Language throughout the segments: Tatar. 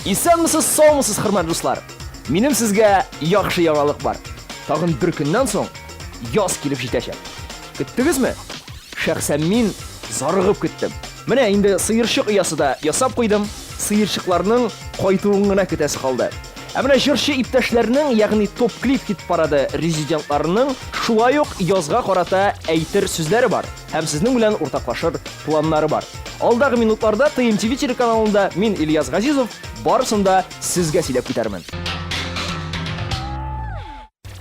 Исәнмесез, саумысыз, хөрмәтле дуслар! Минем сезгә яхшы яңалык бар. Тагын бер көннән соң яз килеп җитәчәк. Көттегезме? Шәхсән мин зарыгып көттем. Менә инде сыерчык оясы да ясап куйдым, сыерчыкларның кайтуын гына көтәсе калды. Ә менә җырчы иптәшләрнең, ягъни Топ-клип хит-парады резидентларының шулай ук язга карата әйтер сүзләре бар һәм сезнең белән уртаклашыр планнары бар. Алдагы минутларда ТМТV телеканалында мин, Ильяс Газизов, барысын да сезгә сөйләп китәрмен.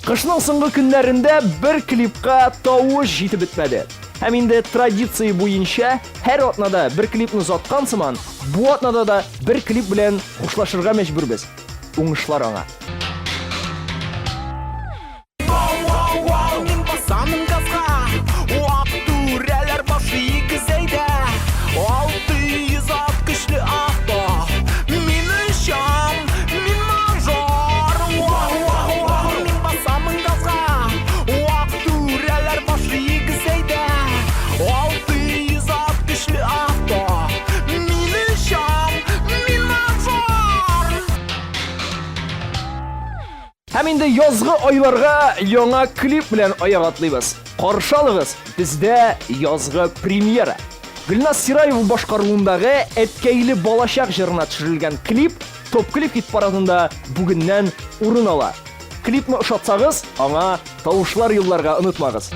Кышның соңгы көннәрендә бер клипка тавыш җитеп бетмәде. Һәм инде традиция буенча һәр атнада бер клипны озаткан сыман, бу атнада да бер клип белән хушлашырга мәҗбүрбез. Уңышлар аңа! Вау, мин басамын газга. Вак түрәләр башы игезәйдә. 600 ат көчле авто. Мин очам, мин мажор. Вау, вау, вау, мин басамын газга. Вак түрәләр башы игезәйдә. 600 ат көчле авто. Мин очам, мин мажор. Һәм инде язгы айларга яңа клип белән аяк атлыйбыз. Каршы алыгыз, бездә язгы премьера. Гөлназ Сираева башкаруындагы Әткәйле балачак җырына төшерелгән клип Топ-клип хит-парадында бүгеннән урын ала. Клипны ошатсагыз, аңа тавышлар юлларга онытмагыз.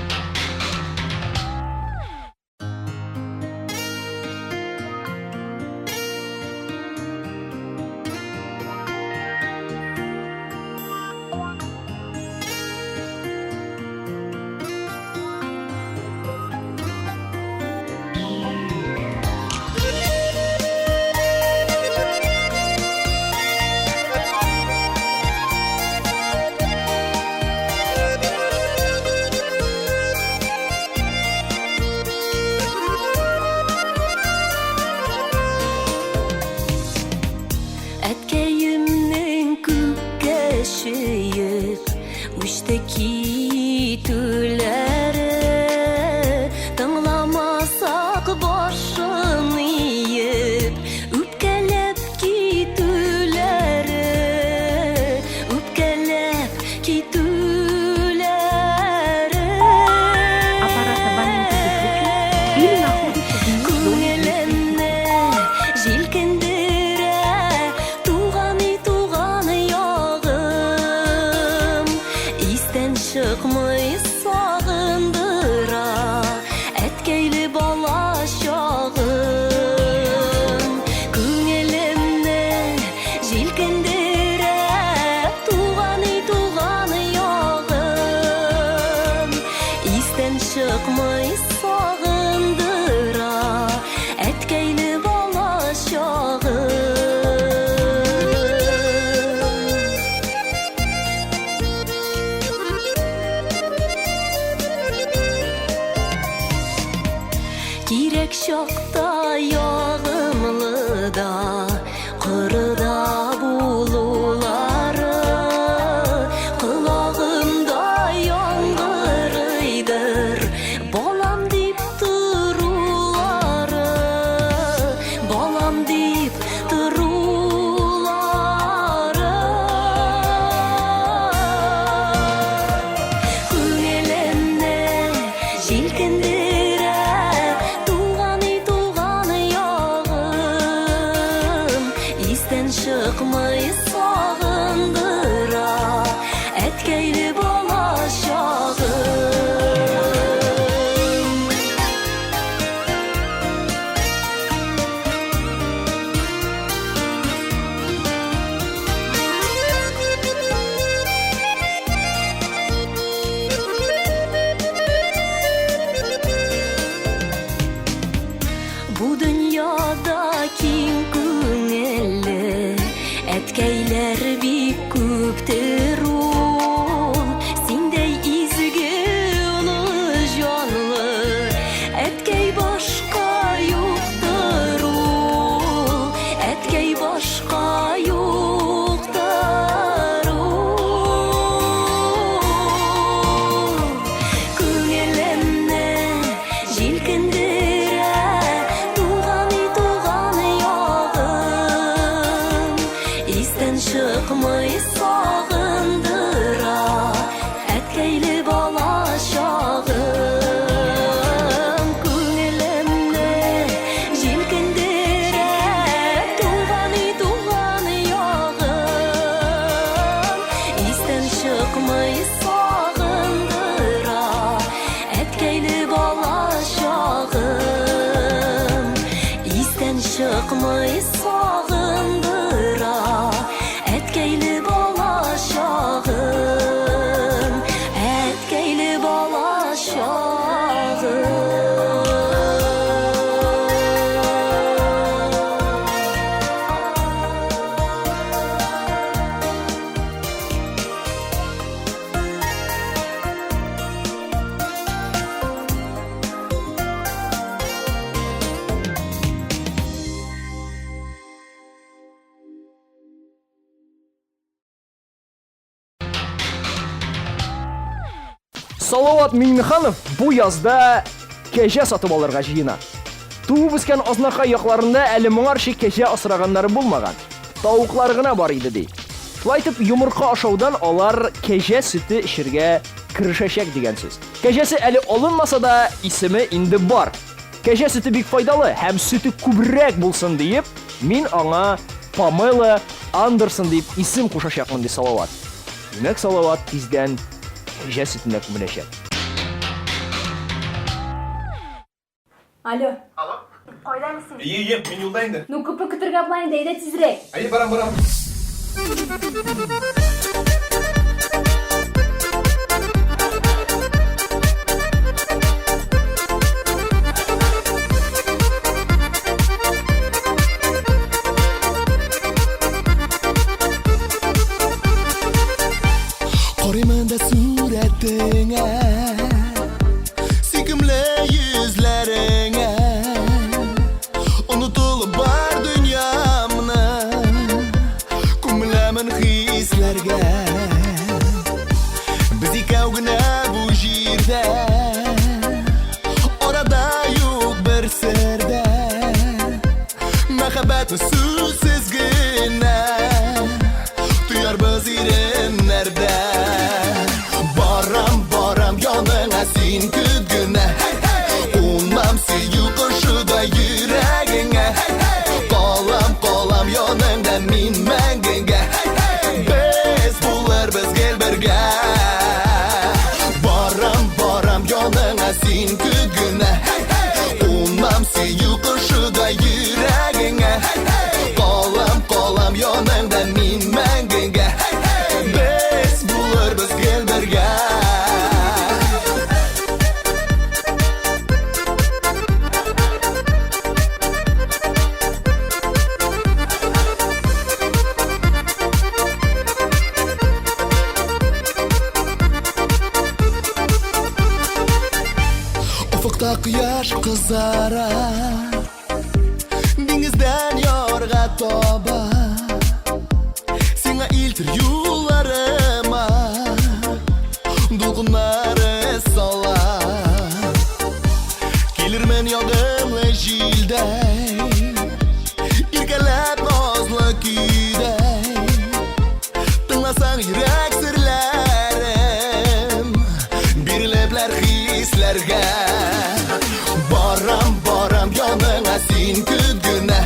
Әткәемнең күккә чөеп үчте китүләре, тыңламасак башын иеп, үпкәләп китүләре, үпкәләп китүләре. Аппарат абонента выключен или находится вне зоны действия Күңелемне сети. җилкендерә туган өй, туган ягым. Истән чыкмый сагындыра әткәйле бала чагым. Күңелемне Җилкендерә туган өй, туган ягым. Истән чыкмый сагындыра әткәйле бала чагым. Кирәк чакта ягымлы да, Коры да булулары колагымда яңгырыйдыр, балам дип торулары, балам дип торулары. Күңелемне Җилкендерә туган өй, туган ягым. Истән чыкмый сагындыра әткәйле бала чагым. Бу дөньяда киң күңелле әткәйләр бик күптер ул. Синдәй изге, олы җанлы әткәй башка юктыр ул. Әткәй башка юктыр ул. Күңелемне җилкендерә туган өй, туган ягым. Чыкмый сагындыра Әткәйле бала чагым, Әткәйле бала чагым. Салават Миңнеханов бу язда кәҗә сатып алырга җыена. Туып үскән Азнакай якларында әле моңарчы кәҗә асраганнары булмаган. Тавыклар гына бар иде ди. Шулай итеп, йомырка ашаудан алар кәҗә сөте эчергә керешәчәк дигән сүз. Кәҗәсе әле алынмаса да, исеме инде бар. Кәҗә сөте бик файдалы һәм сөте күбрәк булсын диеп, мин аңа Памела Андерсон дип исем кушачакмын, ди Салават. Димәк, Салават тиздән кәҗә сөтенә күмеләчәк. Алло. Алло. Кайда әле син? Ие, ие, мин юлда инде. Ну, күпме көтергә була инде, әйдә тизрәк. Әйе, барам, барам. Карыймын да сурәтеңә Сөйкемле йөзләреңә Онытылып бар дөньямны Күмеләмен хисләргә Без икәү генә бу җирдә Арада юк бер сер дә Мәхәббәтне сүзсез генә Тоярбыз иреннәрдә. Барам, барам яныңа, син көт генә. Кунам сөю кошыдай йөрәгеңә. Калам, калам яныңда мин мәңгегә. Без булырбыз гел бергә. Барам, барам яныңа, син көт генә. Кунам сөю кошыдай йөрәгеңә. Калам, калам яныңда мин мәңгегә. Без булырбыз гел бергә. Офыкта кояш кызара Диңгездән ярга таба Сиңа илтер юлларыма Дулкыннары сала Килермен ягымлы җилдәй Иркәләп назлы көйдәй Тыңласаң йөрәк серләрем Бирелепләр хисләргә Барам, барам яныңа, син көт генә.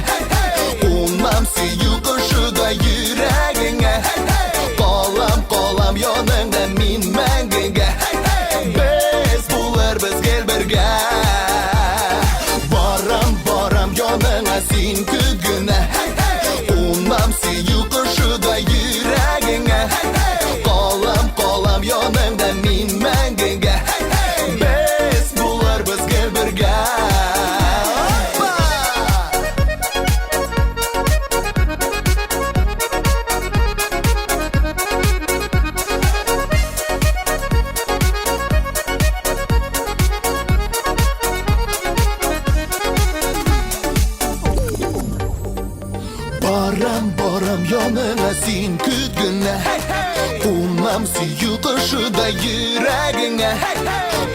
Кунам сөю кошыдай йөрәгеңә. Калам, калам яныңда мин мәңгегә. Без булырбыз гел бергә. Барам, барам яныңа, син көт генә. Кунам сөю кошыдай йөрәгеңә. Калам, калам яныңда мин мәңгегә. Без булырбыз гел бергә. Опа! Барам, барам яныңа, син көт генә. Кунам сөю кошыдай йөрәгеңә.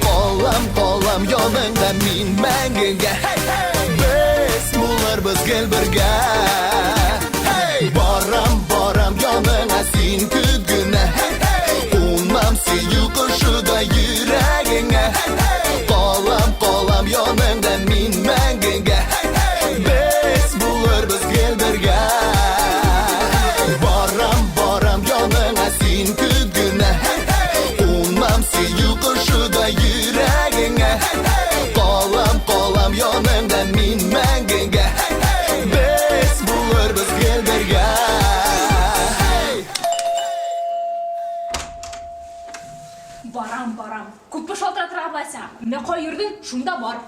Калам, калам яныңда мин мәңгегә. Без булырбыз гел бергә. Барам, барам яныңа, син көт генә. Кунам сөю кошыдай йөрәгеңә. Калам, калам яныңда мин мәңгегә. Без булырбыз гел бергә. Барам, барам яныңа, син көт генә. Кунам сөю кошыдай йөрәгеңә. Калам, калам яныңда мин мәңгегә. Без Менә кая йөрдең, шунда бар.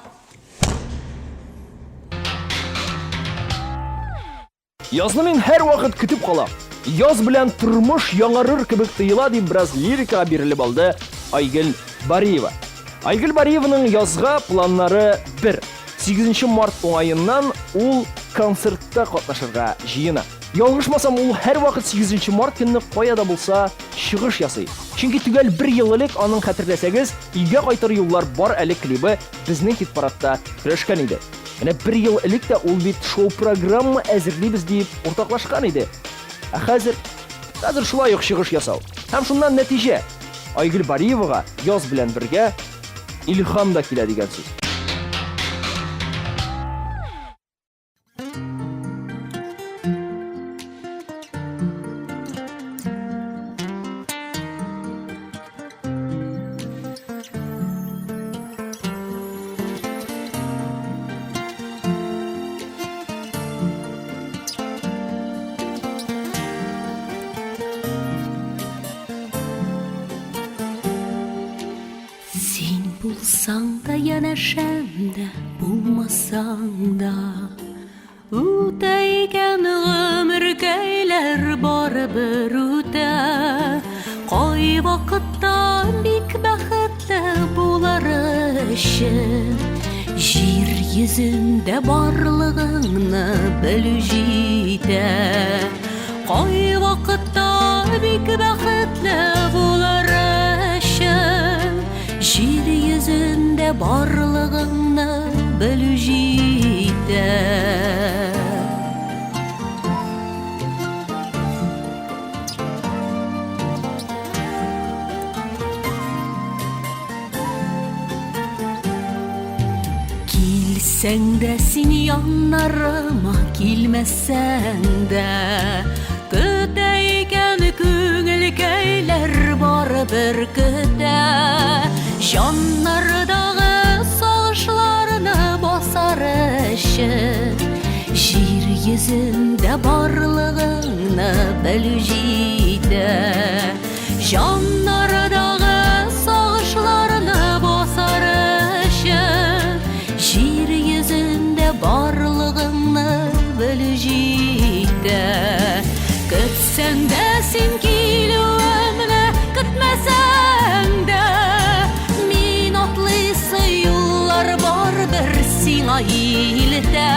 Язны мин һәрвакыт көтеп калам. Яз белән тормыш яңарыр кебек тоела, дип бераз лирикага бирелеп алды Айгөл Бариева. Айгөл Бариеваның язга планнары бер. 8 март уңаеннан ул концертта катнашырга җыена. Ялгышмасам, ул һәрвакыт 8 март көнне кая да булса чыгыш ясый. Чөнки төгәл бер ел элек аның хәтерләсәгез, Өйгә кайтыр юллар бар әле клибы безнең хит-парадта көрәшкән иде. Менә бер ел элек тә ул бит шоу-программа әзерлибез дип уртаклашкан иде. Ә хәзер? Хәзер шулай ук чыгыш ясау. Һәм шуннан нәтиҗә. Айгөл Бариевага яз белән бергә илһам да килә дигән сүз. Син булсаң да янәшәмдә, булмасаң да Үтә икән гомеркәйләр барыбер үтә. Кай вакытта бик бәхетле булыр өчен Җир йөзендә барлыгыңны белү җитә. Кай вакытта бик бәхетле булыр өчен Җир йөзендә барлыгыңны белү җитә. Килсәң дә син яннарыма, килмәсәң дә, Көтә икән күңелкәйләр барыбер көтә. Җаннардагы сагышларны басар өчен Җир йөзендә барлыгыңны белү җитә. Җаннардагы сагышларны басар өчен Җир йөзендә барлыгыңны белү җитә. Көтсәң дә син килүемне, көтмәсәң дә, мин атлыйсы юллар барыбер сиңа илтә.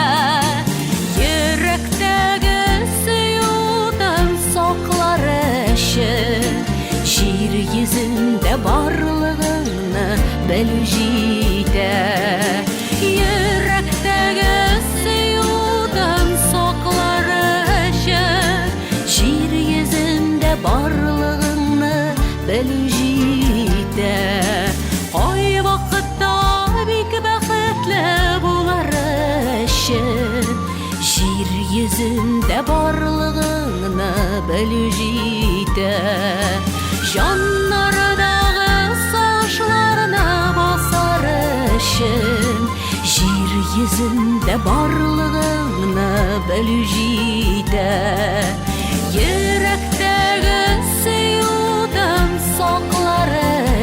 Йөрәктәге сөюдән саклар өчен Җир йөзендә барлыгыңны белү җитә. Йөрәктәге сөюдән саклар өчен Җир йөзендә барлыгыңны белү җитә. Кай вакытта бик бәхетле булар өчен Җир йөзендә барлыгыңны белү җитә. Җаннардагы сагышларны басар өчен Җир йөзендә барлыгыңны белү җитә. Йөрәктәге сөюдән саклар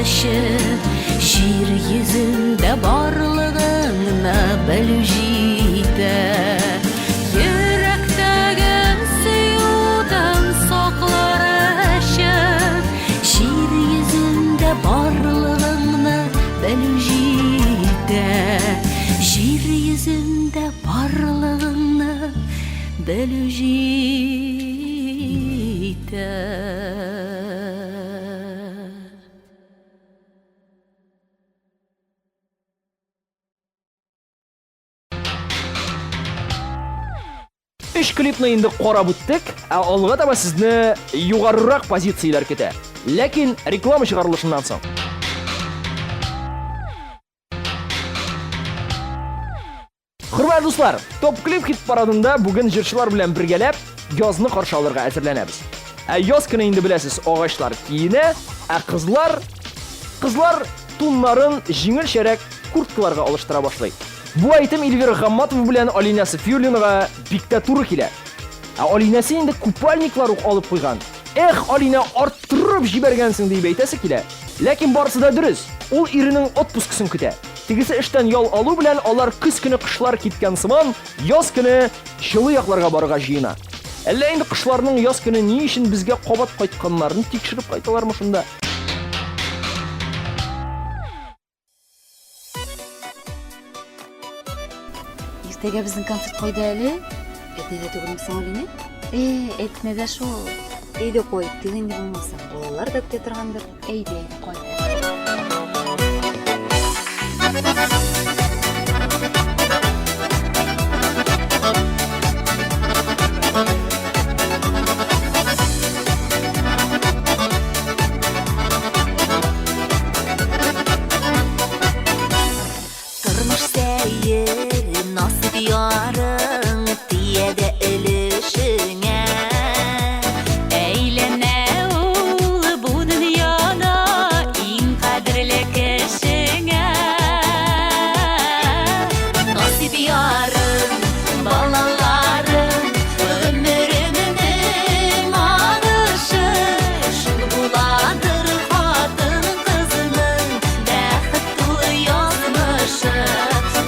өчен Җир йөзендә барлыгыңны белү җитә. Йөрәктәге сөюдән саклар өчен Җир йөзендә барлыгыңны белү җитә. Җир йөзендә барлыгыңны белү җитә. Өч клипны инде карап үттек, ә алга таба сезне югарырак позицияләр көтә. Ләкин реклама чыгарылышыннан соң. Хөрмәтле дуслар, Топ Клип хит парадында бүген җырчылар белән бергәләп язны каршы алырга әзерләнәбез. Ә яз көне инде беләсез, агачлар киенә, ә кызлар кызлар туннарын җиңелчәрәк курткаларга алыштыра башлый. Бу әйтем Эльвира Гамматова белән Алинә Сафиуллинага бик тә туры килә. Ә Алинәсе инде купальниклар ук алып куйган. Эх, Алинә, арттырып җибәргәнсең дип әйтәсе килә. Ләкин барысы да дөрес. Ул иренең отпускысын көтә. Тегесе эштән ял алу белән алар көз көне кышлар киткән сыман, яз көне җылы якларга барырга җыена. Әллә инде кошларның яз көне ни өчен безгә кабат кайтканнарын тикшереп кайталармы шунда? Иртәгә безнең концерт кайда әле? Әтнәдә түгелме соң Алинә? Э, Әтнәдә шул. Әйдә кайттык инде булмаса. Балалар да көтә торгандыр. Әйдә, әйдә, кайт. Тормыш сәер, насыйп ярың тия дә өлешеңә. Әйләнә ул бу дөньяда иң кадерле кешеңә. Насыйп ярың, балаларың, гомеремнең агышы. Шул буладыр хатын-кызның бәхет тулы язмышы.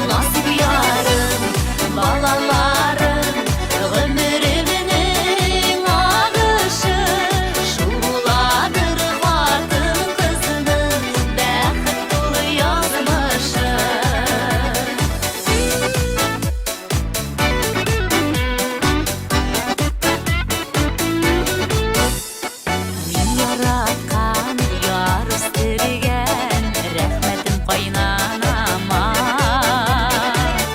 Насыйп ярым, балаларым, гомеремнең агышы. Шул буладыр хатын-кызның бәхет тулы язмышы. Мин яраткан, яр үстергән, рәхмәтем кайнанама.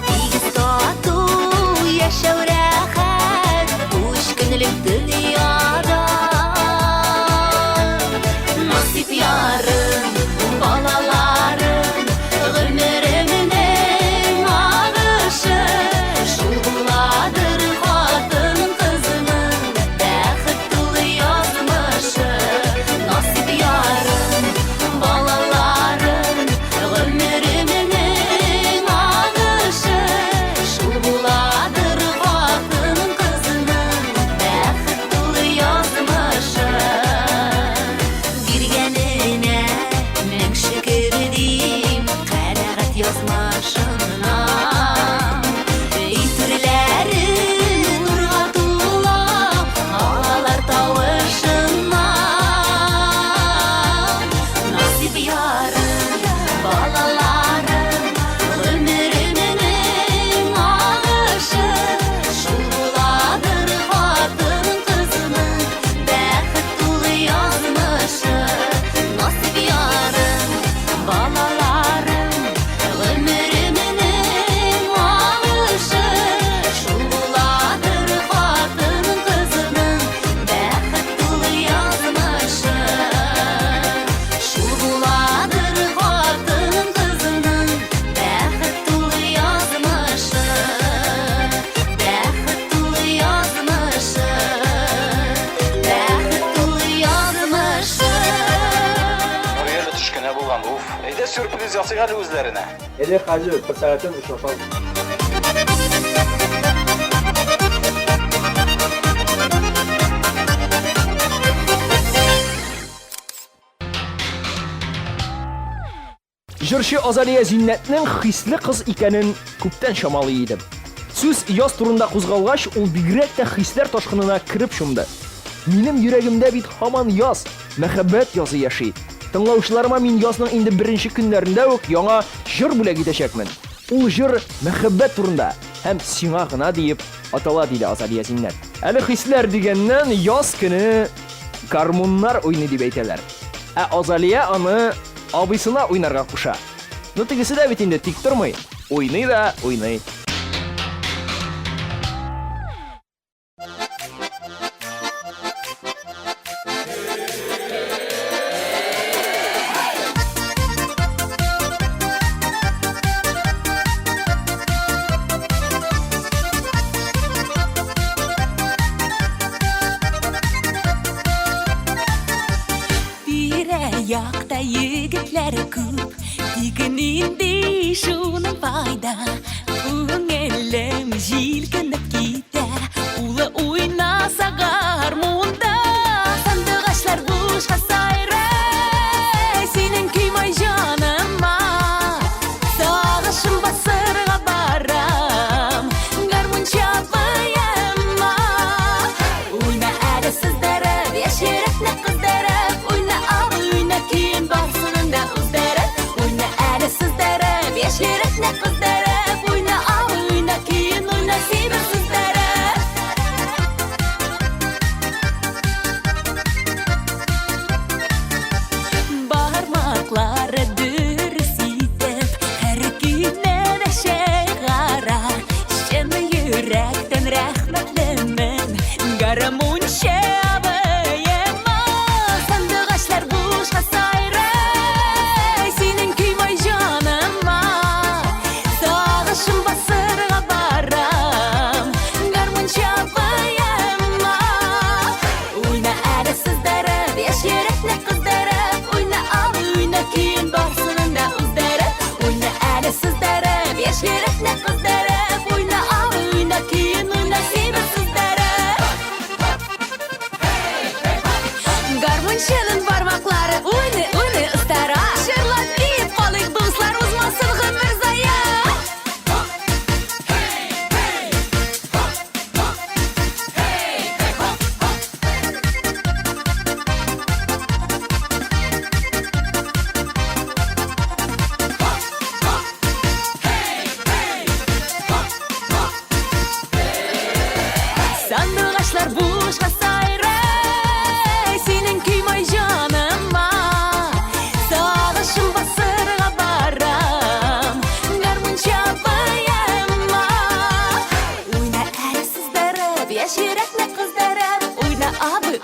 Тигез тату яшәү рәхәт бу өч көнлек дөньяда. Насыйп ярым, балаларым, гомеремнең агышы. Шул буладыр хатын-кызның бәхет тулы язмышы. Насыйп ярым, балаларым, гомеремнең агышы. Шул буладыр хатын-кызның бәхет тулы язмышы. Биргәненә мең шөкер дим, канәгать язмышымна. Өй түрләре нурга тула, балалар тавышыннан. Насыйп ярым, балаларым, гомеремнең агышы. Шул буладыр хатын-кызның бәхет тулы язмышы. Насыйп ярым, балаларым, гомеремнең агышы. Шул буладыр хатын-кызның бәхет тулы язмышы. Шул буладыр хатын-кызның бәхет тулы язмышы. Бәхет тулы язмышы. Бәхет тулы язмышы. Нурия төш кенә булган, уф. Әйдә сюрприз ясыйк әле үзләренә. Әле хәзер бер сәгатьтән очрашабыз. Җырчы Азалия Зиннәтнең хисле кыз икәнен күптән чамалый идем. Сүз яз турында кузгалгач, ул бигрәк тә хисләр ташкынына кереп чумды. Минем йөрәгемдә бит һаман яз, мәхәббәт язы яши. Тыңлаучыларыма мин язның инде беренче көннәрендә үк яңа җыр бүләк итәчәкмен. Ул җыр мәхәббәт турында һәм сиңа гына диеп атала, диде Азалия Зиннәт. Әле хисләр дигәннән, яз көне гармуннар уйный дип әйтәләр. Ә Азалия аны абыйсына уйнарга куша. Ну тегесе дә бит инде тик тормый, уйный да уйный. Тирә-якта егетләр күп, тик нинди шуның файда? Күңелем җилкенеп китә, улы уйнаса гармунда. Сандугачлар бушка сайрый, синең көй май җаным.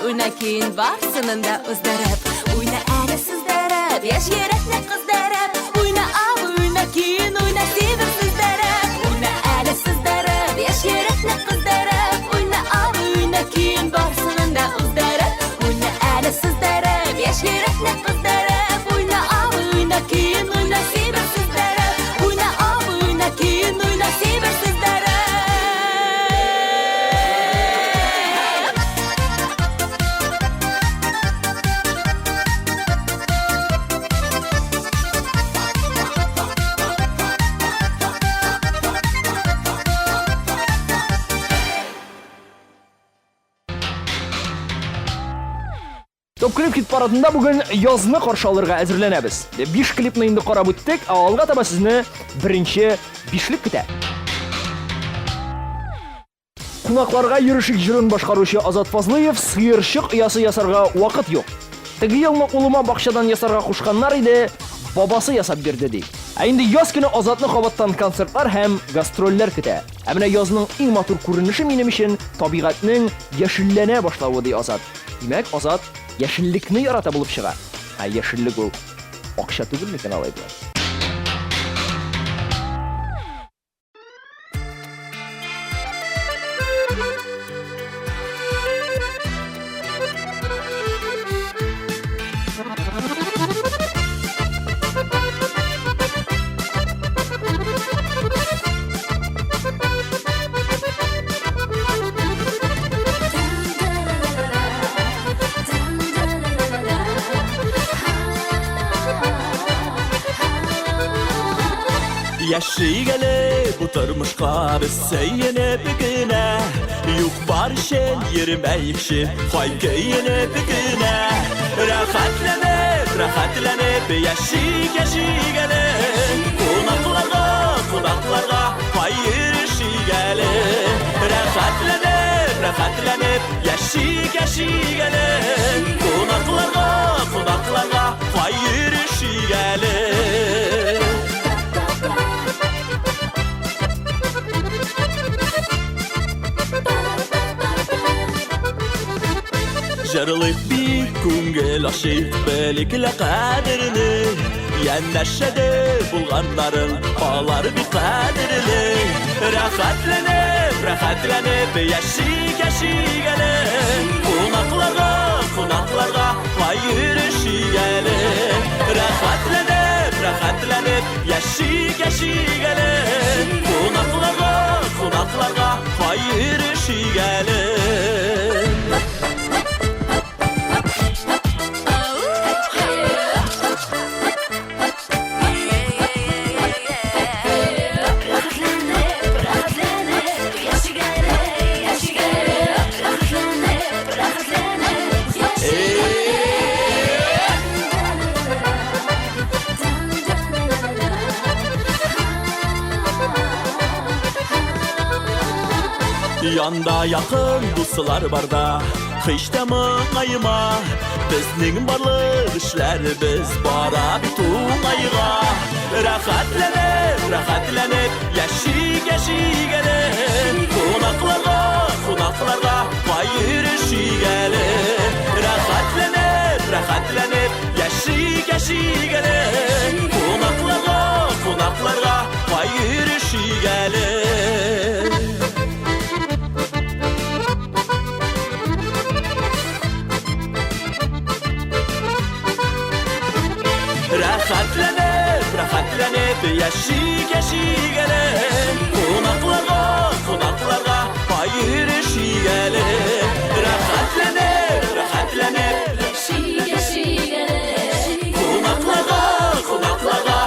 Уйна киен барсынын да уздырып. Уйна әле сыздырып, яшь йөрәкне кыздырып. Уйна абый, уйна киен, уйна сибер сыздырып. Уйна әле сыздырып, яшь йөрәкне кыздырып. Уйна абый, уйна киен барсынын да уздырып. Уйна әле сыздырып, яшь йөрәкне кыздырып. Уйна абый, уйна киен, уйна сибер сыздырып. Уйна абый, уйна киен, уйна сибер сыздырып. Топ клип хит парадында бүген язны каршы алырга әзерләнәбез. Биш клипны инде карап үттек, ә алга таба сезне беренче бишлек көтә. Кунакларга йөрешик җырын башкаручы Азат Фазлыев сыерчык оясы ясарга вакыт юк. Теге елны улыма бакчадан ясарга кушканнар иде, бабасы ясап бирде ди. Ә инде яз көне Азатны кабаттан концертлар һәм гастрольләр көтә. Ә менә язның иң матур күренеше минем өчен табигатьнең яшелләнә башлавы, ди Азат. Димәк, Азат яшеллекне ярата булып чыга. Ә яшеллек ул акча түгел микән алай болай? Яшик әле бу тормышка без сөенеп кенә. Юк бар өчен йөрмәекче, кай көенеп кенә. Рәхәтләнеп, рәхәтләнеп яшик, яшик әле. Кунакларга, кунакларга кай йөрешик әле. Рәхәтләнеп, рәхәтләнеп яшик, яшик әле. Кунакларга, кунакларга кай йөрешик әле. Җырлыйк бик күңел ачыйк, белик лә кадерне. Янәшәдә булганнарың, алар бик кадерле. Рәхәтләнеп, рәхәтләнеп яшик, яшик әле. Кунакларга, кунакларга кай йөрешик әле. Рәхәтләнеп, рәхәтләнеп яшик, яшик әле. Кунакларга, кунакларга кай йөрешик әле. Янда якын дуслар барда, һич тә моңайма. Безнең барлык эшләребез бара бит уңайга. Рәхәтләнеп, рәхәтләнеп яшик, яшик әле. Кунакларга, кунакларга кай йөрешик әле. Рәхәтләнеп, рәхәтләнеп яшик, яшик әле. Кунакларга, кунакларга кай йөрешик әле. Рәхәтләнеп, рәхәтләнеп яшик, яшик әле. Кунакларга, кунакларга кай йөрешик әле. Рәхәтләнеп, рәхәтләнеп Яшик, яшик әле. Кунакларга, кунакларга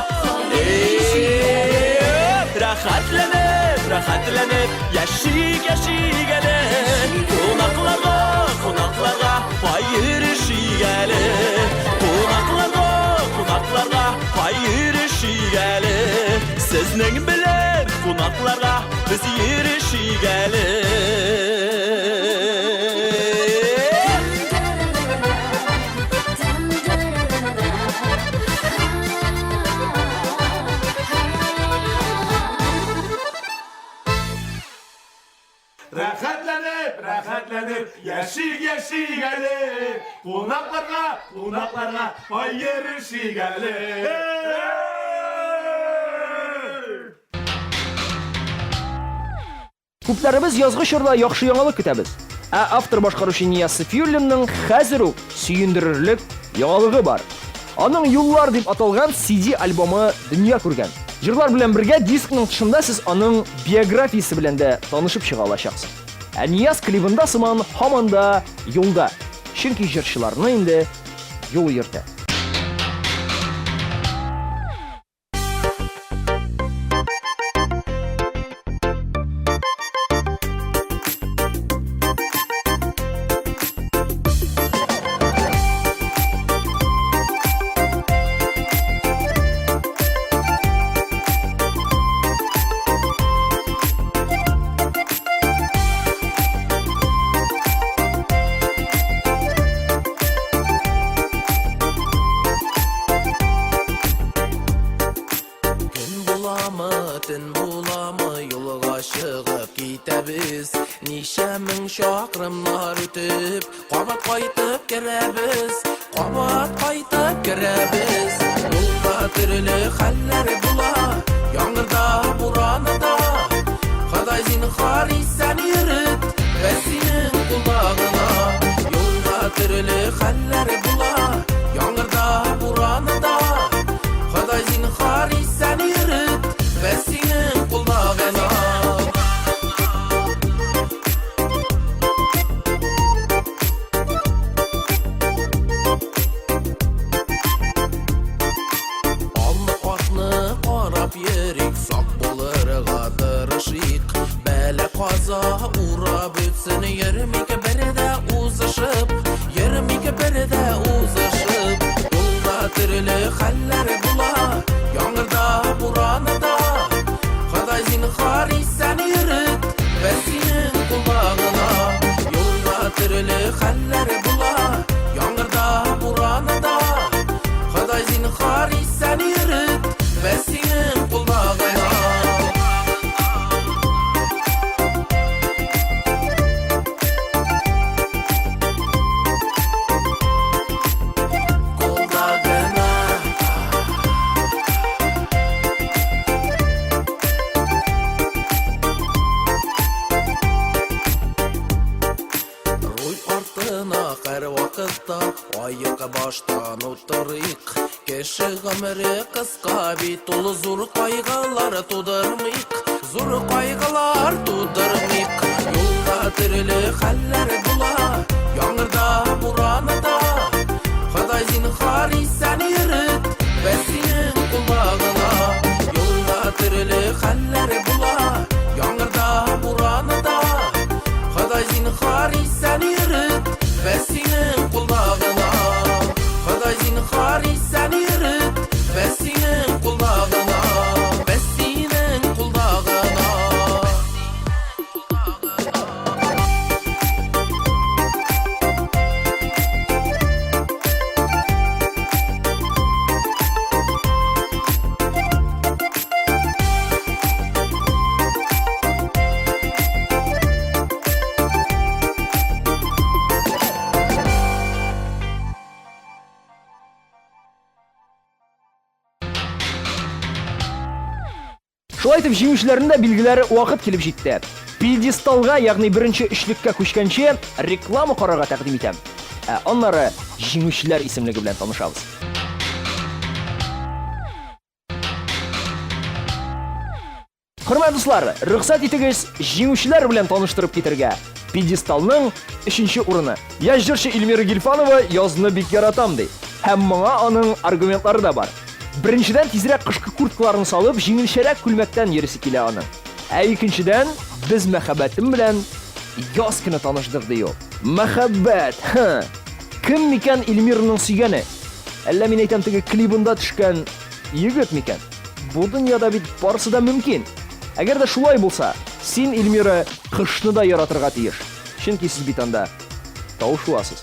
Рәхәтләнеп, рәхәтләнеп яшик, яшик әле. Кунакларга, кунакларга кай йөрешик әле. Кунакларга, кунакларга кай йөрешик әле. Сезнең белән кунакларга без йөрешик әле. Рәхәтләнеп, рәхәтләнеп, яшик, яшик әле. Кунакларга, кунакларга аерышыйк әле. Күпләребез язгы чорда яхшы яңалык көтәбез. Ә автор-башкаручы Нияз Сафиуллинның хәзер үк сөендерерлек яңалыгы бар. Аның Юллар дип аталган CD альбомы дөнья күргән. Җырлар белән бергә дискның тышында сез аның биографиясе белән дә танышып чыга алачаксыз. Ә Нияз клибында сыман һаман да юлда. Чөнки җырчыларны инде юл йөртә. Көн буламы, төн буламы, юлга чыгып китәбез. Ничә мең чакрымнар үтеп, кабат кайтып керәбез. Кабат кайтып керәбез. Юлда төрле хәлләр була, яңгырда, буранда. Ходай зинһар исән йөрет, без синең кулда гына. Юлда төрле хәлләр була, яңгырда, буранда. Ходай зинһар исән йөрет, без синең кулда гына. Алны артны карап йөрик, сак булырга тырышыйк. Бәла каза урап үтсен, йөрмик бер дә узышып, йөрмик бер дә узышып. Юлда төрле хәлләр була, яңгырда, буранда. Ходай зинһар исән йөрет, без синең кулда гына. Юлда төрле хәлләр була, яңгырда, буранда. Ходай зинһар исән йөрет, без синең кулда гына. Кулда гына. Руль артына һәрвакытта аек баштан утырыйк. Кеше гомере кыска бит ул, зур кайгылар тудырмыйк. Зур кайгылар тудырмыйк. Юлда төрле хәлләр була, яңгырда, буранда. Ходай зинһар исән йөрет, без синең кулда гына. Юлда төрле хәлләр була, яңгырда, буранда. Ходай зинһар исән йөрет, без синең кулда гына. Ходай зинһар исән йөрет, без синең кулда гына. Без синең кулда гына. Шулай итеп, җиңүчеләрне дә билгеләр вакыт килеп җитте. Пьедесталга, ягъни беренче өчлеккә күчкәнче, реклама карарга тәкъдим итәм. Ә аннары җиңүчеләр исемлеге белән танышабыз. Хөрмәтле дуслар, рөхсәт итегез җиңүчеләр белән таныштырып китергә. Пьедесталның өченче урыны. Яшь җырчы Эльмира Гильфанова язны бик яратам ди. Һәм моңа аның аргументлары да бар. Беренчедән, тизрәк кышкы курткаларын салып, җиңелчәрәк күлмәктән йөрисе килә аның. Ә икенчедән, без мәхәббәтем белән яз көне таныштык, ди ул. Мәхәббәт, хы! Кем микән Эльмираның сөйгәне? Әллә мин әйтәм теге клибында төшкән егет микән? Бу дөньяда бит барысы да мөмкин. Әгәр дә шулай булса, син, Эльмира, кышны да яратырга тиеш. Чөнки сез бит анда тау шуасыз.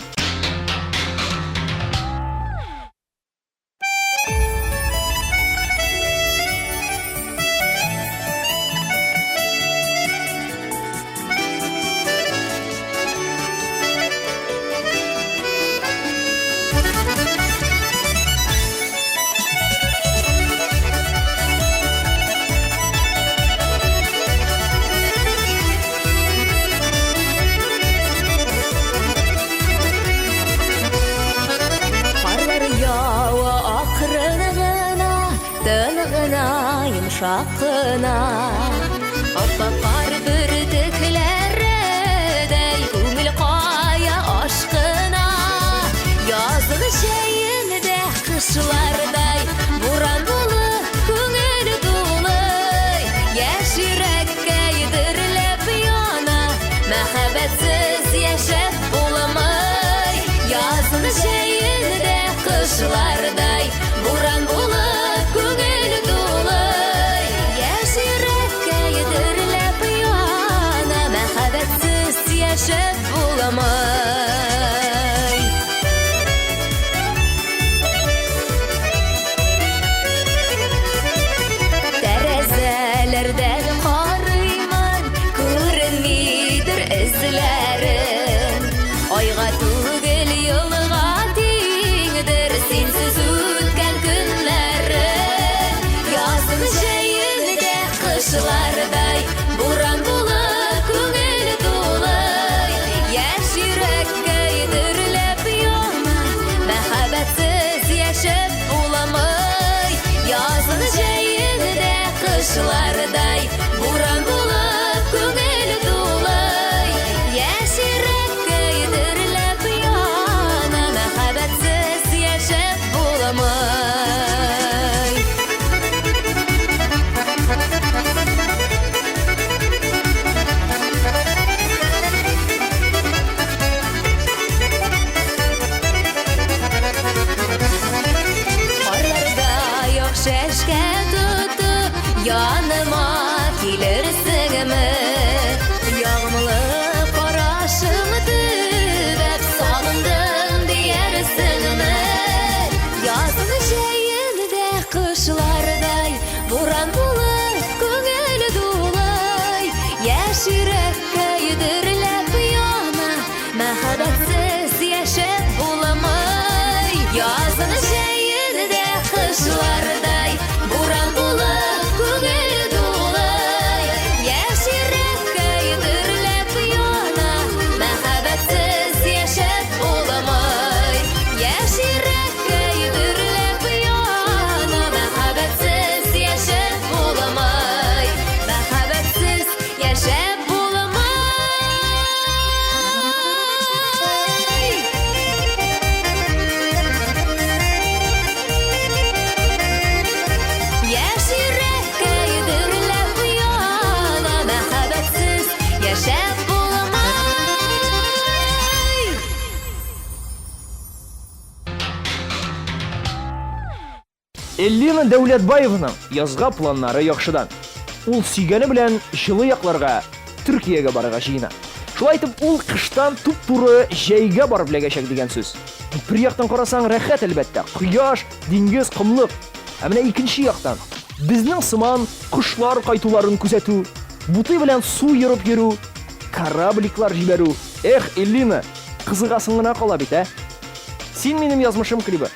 йомшак кына. Ап-ак кар бөртекләредәй күңел кая ашкына. Язын җәендә кышлардай буран булып күңел тулый. Яшь йөрәккәй дөрләп яна, мәхәббәтсез яшәп булмый. Язын җәендә кышлардай буран булып күңел тулый. Яшь йөрәккәй дөрләп яна, мәхәббәтсез яшәп булмый. Тәрәзәләрдән карыймын, күренмидер эзләрең. Айга түгел, елга тиңдер синсез үткән көннәрем. Язын җәендә кышлардай буран булып күңел тулый. Яшь йөрәккәй дөрләп яна, мәхәббәтсез яшәп буламый. Язын җәендә кышлардай буран булып күңел тулый. Яшь йөрәккәй дөрләп яна, мәхәббәтсез яшәп буламый. Карларда як шәшкә тотып, яныма килерсеңме? Ягымлы карашың төбәп, сагындым диярсеңме? Язын җәендә кышлардай буран булып күңел дулый. Яшь йөрәккәй дөрләп яна, мәхәббәтсез яшәп буламый. Язын җәендә кышлардай буран булып күңел дулый. Яшь йөрәккәй дөрләп яна, мәхәббәтсез яшәп буламый. Яшь йөрәккәй дөрләп яна, мәхәббәтсез яшәп буламый. Мәхәббәтсез яшәп буламый. Яшь йөрәккәй дөрләп яна, мәхәббәтсез яшәп буламый. Эллина Дәүләтбаеваның язга планнары яхшыдан. Ул сөйгәне белән җылы якларга, Төркиягә барырга җыена. Шулай итеп, ул кыштан туп-туры җәйгә барып эләгәчәк дигән сүз. Бер яктан карасаң, рәхәт, әлбәттә. Кояш, диңгез, комлык. Ә менә икенче яктан, безнең сыман кошлар кайтуларын күзәтү, бутый белән су ерып йөрү, корабликлар җибәрү. Эх, Эллина, кызыгасың гына кала бит, ә? Син минем язмышым клибы.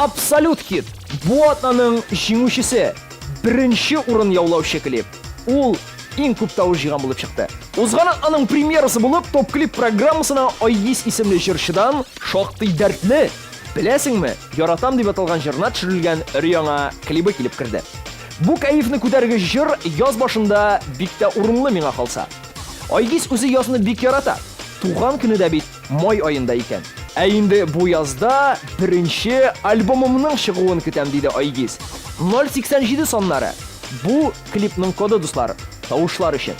Абсолют хит! Бу атнаның җиңүчесе, беренче урын яулаучы клип. Ул иң күп тавыш җыйган булып чыкты. Узган атнаның премьерасы булып, Топ-клип программасына Айгиз исемле җырчыдан шактый дәртле, Беләсеңме, яратам дип аталган җырына төшерелгән өр-яңа клибы килеп керде. Бу кәефне күтәргеч җыр яз башында бик тә урынлы миңа калса. Айгиз үзе язны бик ярата. Туган көне дә бит май аенда икән. Ә инде бу язда беренче альбомымның чыгуын көтәм, диде Айгиз. 087 саннары. Бу клипның коды, дуслар, тавышлар өчен.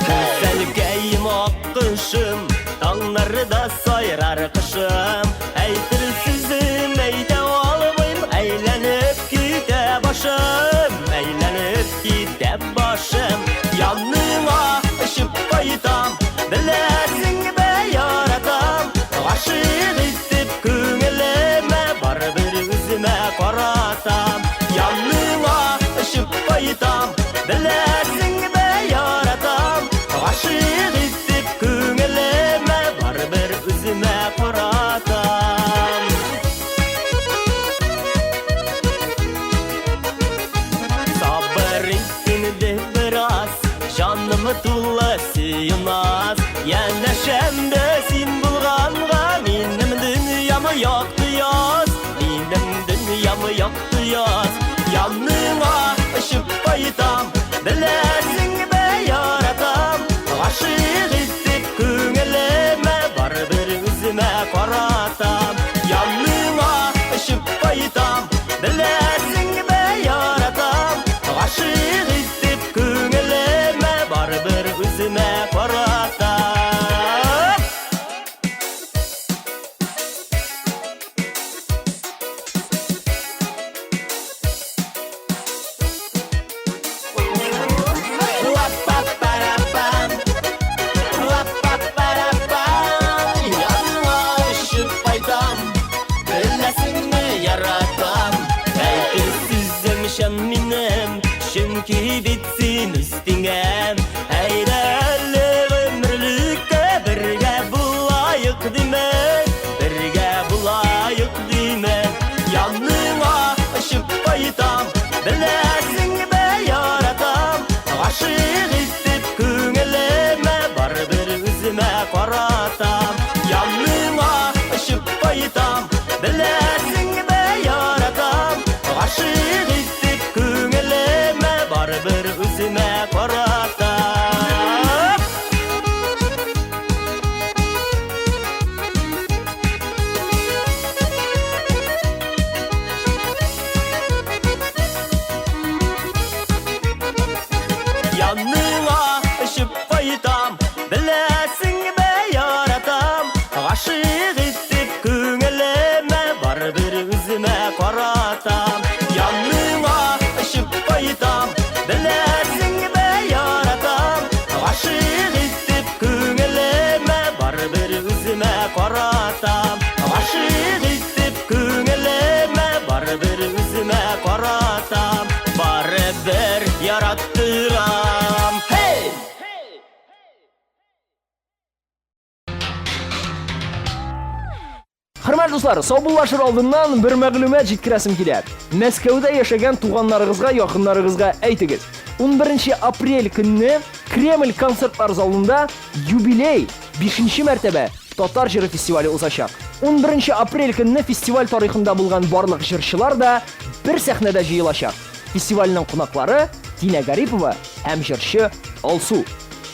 Гүзәлкәем аккошым, таңнарда сайрар кошым. Әйтер сүзем әйтә алмыйм, әйләнеп китә башым, әйләнеп китә башым. Яныңа очып кайтам, беләсеңме, яратам. Гашыйк итеп күңелемә, барыбер үземә каратам. Яныңа очып кайтам, беләсеңме, яратам. Гашыйк итеп күңелемә, барыбер үземә каратам. Сабыр ит инде бераз, җаным тулы сөю-наз. Янәшәмдә син булганга, минем дөньям якты яз. Минем дөньям якты яз. Яныңа очып кайтам, беләсеңме, яратам. Гашыйк итеп күңелемә, барыбер үземә каратам. Яныңа очып кайтам, беләсеңме, яратам. Гашыйк итеп күңелемә, барыбер үземә каратам. Ла-па-па-ра-пам, ла-па-па-ра-пам. Яныңа очып кайтам, беләсеңме, яратам. Әйтер сүзем чын минем, чөнки бит син үз тиңем. Әйдә әле гомерлеккә бергә булаек димен, бергә булаек димен. Яныңа очып кайтам, беләсеңме, яратам. Гашыйк итеп күңелемә, барыбер үземә каратам. Яныңа очып кайтам, беләсеңме, яратам. Гашыйк итеп күңелемә, барыбер үземә каратам. Яныңа очып кайтам, беләсеңме, яратам. Гашыйк итеп күңелемә, барыбер үземә каратам. Яныңа очып кайтам, беләсеңме, яратам. Гашыйк итеп күңелемә, барыбер үземә каратам. Гашыйк итеп күңелемә, барыбер үземә каратам. Барыбер яраттырам. Hey! Хөрмәтле дуслар, саубуллашыр алдыннан бер мәгълүмат җиткерәсем килә. Мәскәүдә яшәгән туганнарыгызга, якыннарыгызга әйтегез. 11 апрель көнне Кремль концертлар залында юбилей 5 мәртәбә татар җыры фестивале узачак. 11 апрель көнне фестиваль тарихында булган барлык җырчылар да бер сәхнәдә җыелачак. Фестивальнең кунаклары Динә Гарипова һәм җырчы Алсу.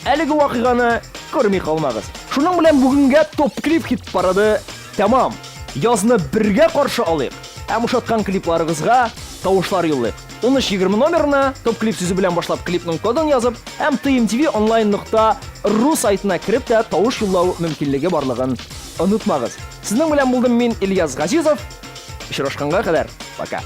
Әлеге вакыйганы күрми калмагыз. Шуның белән бүгенгә топ-клип хит парады тәмам. Язны бергә каршы алыйк һәм ошаткан клипларыгызга тавышлар юллыйк. 1320 номерына топ-клип сүзе белән башлап клипның кодын язып һәм tmtvonline.ru сайтына кереп тә тавыш юллау мөмкинлеге барлыгын онытмагыз. Сезнең белән булдым мин, Ильяс Газизов. Очрашканга кадәр, пока.